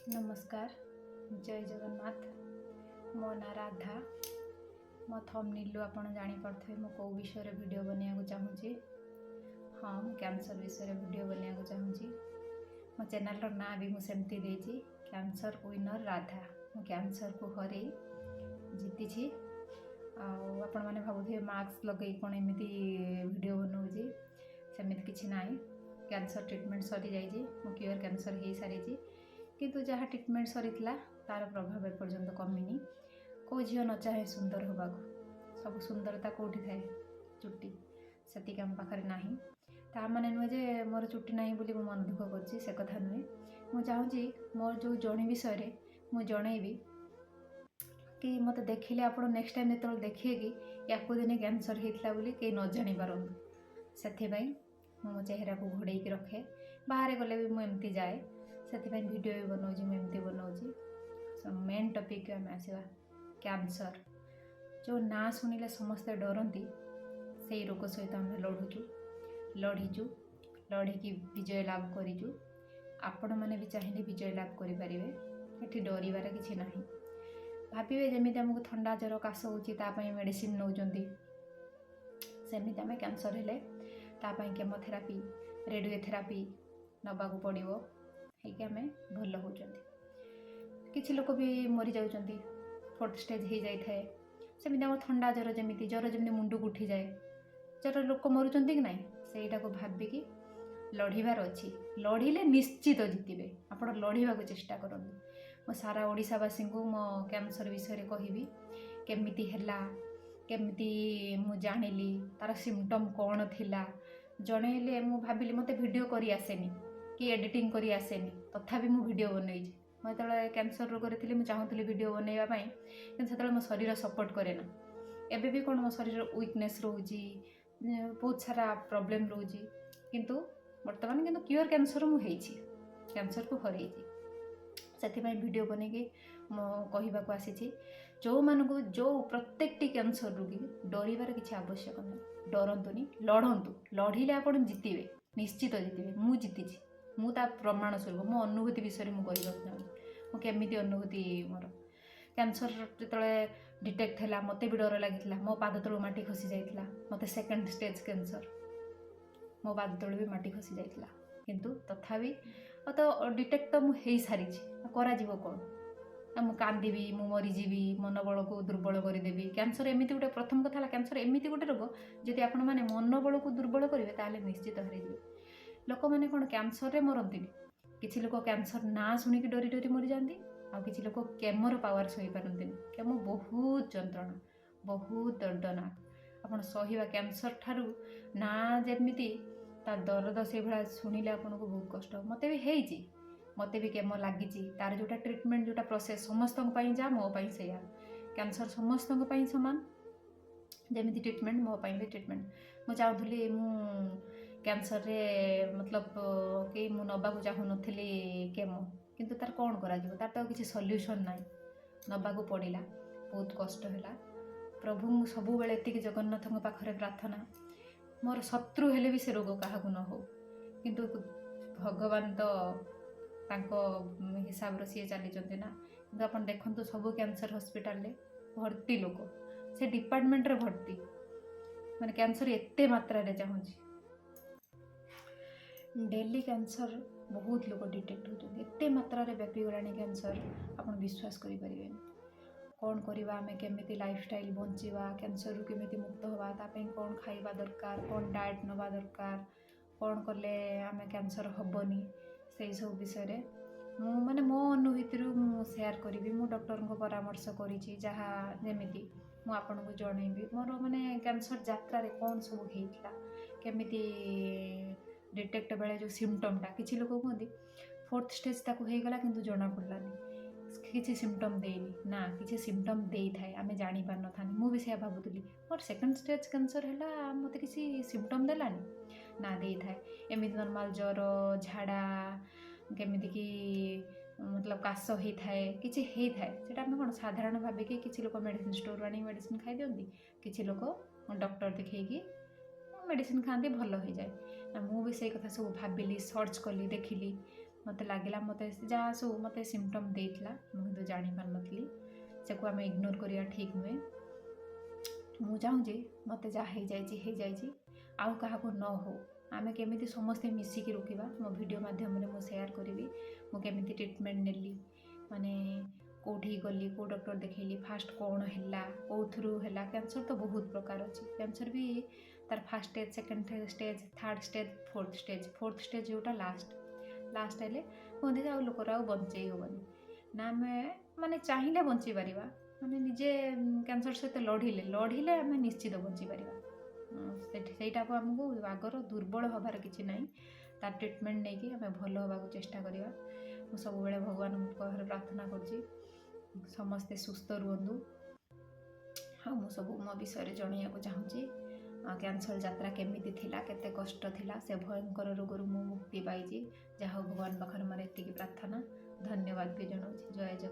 ନମସ୍କାର, ଜୟ ଜଗନ୍ନାଥ। ମୋ ନାଁ ରାଧା। ମୋ ଥମ୍ବନେଲ୍ରୁ ଆପଣ ଜାଣିପାରୁଥିବେ ମୁଁ କେଉଁ ବିଷୟରେ ଭିଡ଼ିଓ ବନେଇବାକୁ ଚାହୁଁଛି। ହଁ, ମୁଁ କ୍ୟାନ୍ସର ବିଷୟରେ ଭିଡ଼ିଓ ବନେଇବାକୁ ଚାହୁଁଛି। ମୋ ଚ୍ୟାନେଲ୍ର ନାଁ ବି ମୁଁ ସେମିତି ଦେଇଛି, କ୍ୟାନ୍ସର ୱିନର୍ ରାଧା। ମୁଁ କ୍ୟାନ୍ସରକୁ ହରେଇ ଜିତିଛି। ଆଉ ଆପଣମାନେ ଭାବୁଥିବେ, ମାସ୍କ ଲଗେଇ କ'ଣ ଏମିତି ଭିଡ଼ିଓ ବନାଉଛି? ସେମିତି କିଛି ନାହିଁ। କ୍ୟାନ୍ସର ଟ୍ରିଟମେଣ୍ଟ ସରିଯାଇଛି, ମୁଁ କ୍ୟୁଅର୍ କ୍ୟାନ୍ସର ହେଇସାରିଛି। କିନ୍ତୁ ଯାହା ଟ୍ରିଟମେଣ୍ଟ ସରିଥିଲା, ତା'ର ପ୍ରଭାବ ଏପର୍ଯ୍ୟନ୍ତ କମିନି। କେଉଁ ଝିଅ ନ ଚାହେଁ ସୁନ୍ଦର ହେବାକୁ? ସବୁ ସୁନ୍ଦରତା କେଉଁଠି ଥାଏ? ଚୁଟି। ସେତିକି ଆମ ପାଖରେ ନାହିଁ। ତା ମାନେ ନୁହେଁ ଯେ ମୋର ଚୁଟି ନାହିଁ ବୋଲି ମୁଁ ମନ ଦୁଃଖ କରୁଛି, ସେ କଥା ନୁହେଁ। ମୁଁ ଚାହୁଁଛି ମୋର ଯେଉଁ ଜର୍ଣ୍ଣି ବିଷୟରେ ମୁଁ ଜଣେଇବି କି ମୋତେ ଦେଖିଲେ ଆପଣ ନେକ୍ସଟ ଟାଇମ୍ ଯେତେବେଳେ ଦେଖିବେ କି ୟାକୁ ଦିନେ କ୍ୟାନ୍ସର ହେଇଥିଲା ବୋଲି କେହି ନ ଜାଣିପାରନ୍ତୁ। ସେଥିପାଇଁ ମୁଁ ମୋ ଚେହେରାକୁ ଘୋଡ଼େଇକି ରଖେ। ବାହାରେ ଗଲେ ବି ମୁଁ ଏମିତି ଯାଏ। ସେଥିପାଇଁ ଭିଡ଼ିଓ ବି ବନାଉଛି, ମୁଁ ଏମିତି ବନାଉଛି। ସୋ ମେନ୍ ଟପିକ୍କୁ ଆମେ ଆସିବା। କ୍ୟାନ୍ସର, ଯେଉଁ ନାଁ ଶୁଣିଲେ ସମସ୍ତେ ଡରନ୍ତି, ସେଇ ରୋଗ ସହିତ ଆମେ ଲଢ଼ୁଛୁ, ଲଢ଼ିଛୁ, ଲଢ଼ିକି ବିଜୟ ଲାଭ କରିଛୁ। ଆପଣମାନେ ବି ଚାହିଁଲେ ବିଜୟ ଲାଭ କରିପାରିବେ। ଏଠି ଡରିବାର କିଛି ନାହିଁ। ଭାବିବେ, ଯେମିତି ଆମକୁ ଥଣ୍ଡା, ଜ୍ୱର, କାଶ ହେଉଛି, ତା ପାଇଁ ମେଡ଼ିସିନ ନେଉଛନ୍ତି, ସେମିତି ଆମେ କ୍ୟାନ୍ସର ହେଲେ ତା ପାଇଁ କେମୋଥେରାପି, ରେଡ଼ିଓଥେରାପି ନେବାକୁ ପଡ଼ିବ, ହେଇକି ଆମେ ଭଲ ହେଉଛନ୍ତି। କିଛି ଲୋକ ବି ମରିଯାଉଛନ୍ତି, ଫୋର୍ଥ ଷ୍ଟେଜ୍ ହେଇଯାଇଥାଏ। ସେମିତି ଆମ ଥଣ୍ଡା ଜ୍ୱର ଯେମିତି, ଜ୍ୱର ଯେମିତି ମୁଣ୍ଡକୁ ଉଠିଯାଏ, ଜ୍ୱର ଲୋକ ମରୁଛନ୍ତି କି ନାହିଁ? ସେଇଟାକୁ ଭାବିକି ଲଢ଼ିବାର ଅଛି। ଲଢ଼ିଲେ ନିଶ୍ଚିତ ଜିତିବେ। ଆପଣ ଲଢ଼ିବାକୁ ଚେଷ୍ଟା କରନ୍ତୁ। ମୁଁ ସାରା ଓଡ଼ିଶାବାସୀଙ୍କୁ ମୋ କ୍ୟାନ୍ସର ବିଷୟରେ କହିବି, କେମିତି ହେଲା, କେମିତି ମୁଁ ଜାଣିଲି, ତା'ର ସିମ୍ପଟମ୍ କ'ଣ ଥିଲା ଜଣେଇଲେ। ମୁଁ ଭାବିଲି, ମୋତେ ଭିଡ଼ିଓ କରି ଆସେନି କି ଏଡ଼ିଟିଂ କରି ଆସେନି, ତଥାପି ମୁଁ ଭିଡ଼ିଓ ବନେଇଛି। ମୁଁ ଯେତେବେଳେ କ୍ୟାନ୍ସର ରୋଗରେ ଥିଲି, ମୁଁ ଚାହୁଁଥିଲି ଭିଡ଼ିଓ ବନେଇବା ପାଇଁ, କିନ୍ତୁ ସେତେବେଳେ ମୋ ଶରୀର ସପୋର୍ଟ କରେ ନା। ଏବେ ବି କ'ଣ ମୋ ଶରୀର ୱିକନେସ୍ ରହୁଛି, ବହୁତ ସାରା ପ୍ରୋବ୍ଲେମ୍ ରହୁଛି। କିନ୍ତୁ ବର୍ତ୍ତମାନ କିନ୍ତୁ କ୍ୟୁଅର୍ କ୍ୟାନ୍ସର ମୁଁ ହେଇଛି, କ୍ୟାନ୍ସରକୁ ହରେଇଛି। ସେଥିପାଇଁ ଭିଡ଼ିଓ ବନେଇକି ମୁଁ କହିବାକୁ ଆସିଛି, ଯେଉଁମାନଙ୍କୁ ଯେଉଁ ପ୍ରତ୍ୟେକଟି କ୍ୟାନ୍ସର ରୋଗୀ, ଡରିବାର କିଛି ଆବଶ୍ୟକ ନାହିଁ। ଡରନ୍ତୁନି, ଲଢ଼ନ୍ତୁ। ଲଢ଼ିଲେ ଆପଣ ଜିତିବେ, ନିଶ୍ଚିତ ଜିତିବେ। ମୁଁ ଜିତିଛି, ମୁଁ ତା ପ୍ରମାଣ ସ୍ୱରୂପ। ମୋ ଅନୁଭୂତି ବିଷୟରେ ମୁଁ କହିବାକୁ ଚାହୁଁଛି, ମୁଁ କେମିତି ଅନୁଭୂତି ମୋର। କ୍ୟାନ୍ସର ଯେତେବେଳେ ଡିଟେକ୍ଟ ହେଲା, ମୋତେ ବି ଡର ଲାଗିଥିଲା। ମୋ ପାଦ ତଳୁ ମାଟି ଖସି ଯାଇଥିଲା। ମୋତେ ସେକେଣ୍ଡ ଷ୍ଟେଜ୍ କ୍ୟାନ୍ସର, ମୋ ପାଦ ତଳୁ ବି ମାଟି ଖସି ଯାଇଥିଲା। କିନ୍ତୁ ତଥାପି ଆଉ ତ ଡିଟେକ୍ଟ ତ ମୁଁ ହେଇସାରିଛି, ଆଉ କରାଯିବ କ'ଣ? ଆଉ ମୁଁ କାନ୍ଦିବି, ମୁଁ ମରିଯିବି, ମନୋବଳକୁ ଦୁର୍ବଳ କରିଦେବି? କ୍ୟାନ୍ସର ଏମିତି ଗୋଟେ, ପ୍ରଥମ କଥା ହେଲା, କ୍ୟାନ୍ସର ଏମିତି ଗୋଟେ ରୋଗ, ଯଦି ଆପଣମାନେ ମନୋବଳକୁ ଦୁର୍ବଳ କରିବେ, ତାହେଲେ ନିଶ୍ଚିତ ହାରିଯିବେ। ଲୋକମାନେ କ'ଣ କ୍ୟାନ୍ସରରେ ମରନ୍ତିନି? କିଛି ଲୋକ କ୍ୟାନ୍ସର ନାଁ ଶୁଣିକି ଡରି ଡରି ମରିଯାଆନ୍ତି, ଆଉ କିଛି ଲୋକ କେମୋର ପାୱାର ସହିପାରନ୍ତିନି। କେମୋ ବହୁତ ଯନ୍ତ୍ରଣା, ବହୁତ ଦର୍ଦନାକ। ଆପଣ ସହିବା କ୍ୟାନ୍ସର ଠାରୁ ନାଁ ଯେମିତି ତା ଦରଦ ସେଇଭଳିଆ, ଶୁଣିଲେ ଆପଣଙ୍କୁ ବହୁତ କଷ୍ଟ। ମୋତେ ବି ହେଇଛି, ମୋତେ ବି କେମୋ ଲାଗିଛି। ତାର ଯେଉଁଟା ଟ୍ରିଟମେଣ୍ଟ, ଯେଉଁଟା ପ୍ରୋସେସ୍ ସମସ୍ତଙ୍କ ପାଇଁ ଯାହା, ମୋ ପାଇଁ ସେଇଆ। କ୍ୟାନ୍ସର ସମସ୍ତଙ୍କ ପାଇଁ ସମାନ। ଯେମିତି ଟ୍ରିଟମେଣ୍ଟ, ମୋ ପାଇଁ ବି ଟ୍ରିଟମେଣ୍ଟ। ମୁଁ ଚାହୁଁଥିଲି, ମୁଁ କ୍ୟାନ୍ସରରେ ମତଲବ କି ମୁଁ ନେବାକୁ ଚାହୁଁନଥିଲି କେମୋ, କିନ୍ତୁ ତାର କ'ଣ କରାଯିବ? ତାର ତ ଆଉ କିଛି ସଲ୍ୟୁସନ୍ ନାହିଁ, ନେବାକୁ ପଡ଼ିଲା। ବହୁତ କଷ୍ଟ ହେଲା। ପ୍ରଭୁଙ୍କୁ ସବୁବେଳେ ଏତିକି ଜଗନ୍ନାଥଙ୍କ ପାଖରେ ପ୍ରାର୍ଥନା, ମୋର ଶତ୍ରୁ ହେଲେ ବି ସେ ରୋଗ କାହାକୁ ନ ହଉ। କିନ୍ତୁ ଭଗବାନ ତ ତାଙ୍କ ହିସାବରେ ସିଏ ଚାଲିଛନ୍ତି ନା। କିନ୍ତୁ ଆପଣ ଦେଖନ୍ତୁ, ସବୁ କ୍ୟାନ୍ସର ହସ୍ପିଟାଲରେ ଭର୍ତ୍ତି ଲୋକ, ସେ ଡିପାର୍ଟମେଣ୍ଟରେ ଭର୍ତ୍ତି। ମାନେ କ୍ୟାନ୍ସର ଏତେ ମାତ୍ରାରେ ଚାହୁଁଛି। ଡେଲି କ୍ୟାନ୍ସର ବହୁତ ଲୋକ ଡିଟେକ୍ଟ ହେଉଛନ୍ତି। ଏତେ ମାତ୍ରାରେ ବ୍ୟାପିଗଲାଣି କ୍ୟାନ୍ସର, ଆପଣ ବିଶ୍ୱାସ କରିପାରିବେନି। କ'ଣ କରିବା ଆମେ? କେମିତି ଲାଇଫଷ୍ଟାଇଲ୍ ବଞ୍ଚିବା? କ୍ୟାନ୍ସରରୁ କେମିତି ମୁକ୍ତ ହେବା? ତା ପାଇଁ କ'ଣ ଖାଇବା ଦରକାର? କ'ଣ ଡାଏଟ୍ ନେବା ଦରକାର? କ'ଣ କଲେ ଆମେ କ୍ୟାନ୍ସର ହେବନି? ସେଇ ସବୁ ବିଷୟରେ ମୁଁ ମାନେ ମୋ ଅନୁଭୂତିରୁ ମୁଁ ସେୟାର କରିବି। ମୁଁ ଡକ୍ଟରଙ୍କ ପରାମର୍ଶ କରିଛି, ଯାହା ଯେମିତି ମୁଁ ଆପଣଙ୍କୁ ଜଣେଇବି। ମୋର ମାନେ କ୍ୟାନ୍ସର ଯାତ୍ରାରେ କ'ଣ ସବୁ ହେଇଥିଲା, କେମିତି ଡିଟେକ୍ଟ ବେଳେ ଯେଉଁ ସିମ୍ପଟମ୍ଟା। କିଛି ଲୋକ କୁହନ୍ତି, ଫୋର୍ଥ ଷ୍ଟେଜ୍ ତାକୁ ହେଇଗଲା କିନ୍ତୁ ଜଣାପଡ଼ିଲାନି, କିଛି ସିମ୍ପଟମ୍ ଦେଇନି। ନା, କିଛି ସିମ୍ପଟମ୍ ଦେଇଥାଏ, ଆମେ ଜାଣିପାରିନଥାନ୍ତି। ମୁଁ ବି ସେଇଆ ଭାବୁଥିଲି, ମୋର ସେକେଣ୍ଡ ଷ୍ଟେଜ୍ କ୍ୟାନ୍ସର ହେଲା, ମୋତେ କିଛି ସିମ୍ପଟମ୍ ଦେଲାନି। ନା, ଦେଇଥାଏ। ଏମିତି ନର୍ମାଲ୍ ଜ୍ୱର, ଝାଡ଼ା, କେମିତିକି ମତଲବ କାଶ ହେଇଥାଏ, କିଛି ହେଇଥାଏ। ସେଇଟା ଆମେ କ'ଣ ସାଧାରଣ ଭାବିକି କିଛି ଲୋକ ମେଡ଼ିସିନ ଷ୍ଟୋରରୁ ଆଣିକି ମେଡ଼ିସିନ ଖାଇଦିଅନ୍ତି, କିଛି ଲୋକ ଡକ୍ଟର ଦେଖେଇକି ମେଡ଼ିସିନ ଖାଆନ୍ତି, ଭଲ ହେଇଯାଏ। ନା, ମୁଁ ବି ସେଇ କଥା ସବୁ ଭାବିଲି, ସର୍ଚ୍ଚ କଲି, ଦେଖିଲି। ମୋତେ ଲାଗିଲା, ମୋତେ ଯାହା ସବୁ ମୋତେ ସିମ୍ପଟମ୍ ଦେଇଥିଲା, ମୁଁ କିନ୍ତୁ ଜାଣିପାରିନଥିଲି। ସେକୁ ଆମେ ଇଗ୍ନୋର କରିବା ଠିକ୍ ନୁହେଁ। ମୁଁ ଚାହୁଁଛି ମୋତେ ଯାହା ହେଇଯାଇଛି ହେଇଯାଇଛି, ଆଉ କାହାକୁ ନ ହଉ। ଆମେ କେମିତି ସମସ୍ତେ ମିଶିକି ରୋକିବା, ମୋ ଭିଡ଼ିଓ ମାଧ୍ୟମରେ ମୁଁ ସେୟାର କରିବି। ମୁଁ କେମିତି ଟ୍ରିଟମେଣ୍ଟ ନେଲି, ମାନେ କେଉଁଠିକି ଗଲି, କେଉଁ ଡକ୍ଟର ଦେଖେଇଲି, ଫାଷ୍ଟ କ'ଣ ହେଲା, କେଉଁଥିରୁ ହେଲା। କ୍ୟାନ୍ସର ତ ବହୁତ ପ୍ରକାର ଅଛି। କ୍ୟାନ୍ସର ବି ତାର first stage, second stage, third stage, fourth stage. Fourth stage ଯେଉଁଟା ଲାଷ୍ଟ ଲାଷ୍ଟ ହେଲେ କୁହନ୍ତି ଯେ ଆଉ ଲୋକର ଆଉ ବଞ୍ଚେଇ ହେବନି। ନା, ଆମେ ମାନେ ଚାହିଁଲେ ବଞ୍ଚେଇ ପାରିବା। ମାନେ ନିଜେ କ୍ୟାନ୍ସର ସହିତ ଲଢ଼ିଲେ ଲଢ଼ିଲେ ଆମେ ନିଶ୍ଚିତ ବଞ୍ଚିପାରିବା। ସେଠି ସେଇଟାକୁ ଆମକୁ ଆଗର ଦୁର୍ବଳ ହେବାର କିଛି ନାହିଁ। ତାର ଟ୍ରିଟମେଣ୍ଟ ନେଇକି ଆମେ ଭଲ ହେବାକୁ ଚେଷ୍ଟା କରିବା। ମୁଁ ସବୁବେଳେ ଭଗବାନଙ୍କ ପାଖରେ ପ୍ରାର୍ଥନା କରୁଛି, ସମସ୍ତେ ସୁସ୍ଥ ରୁହନ୍ତୁ। ଆଉ ମୁଁ ସବୁ ମୋ ବିଷୟରେ ଜଣାଇବାକୁ ଚାହୁଁଛି। କ୍ୟାନ୍ସର ଯାତ୍ରା କେମିତି ଥିଲା, କେତେ କଷ୍ଟ ଥିଲା, ସେ ଭୟଙ୍କର ରୋଗରୁ ମୁଁ ମୁକ୍ତି ପାଇଛି। ଯାହା ହଉ, ଭଗବାନ ପାଖରେ ମୋର ଏତିକି ପ୍ରାର୍ଥନା। ଧନ୍ୟବାଦ ବି ଜଣାଉଛି। ଜୟ ଜଗନ୍ନାଥ।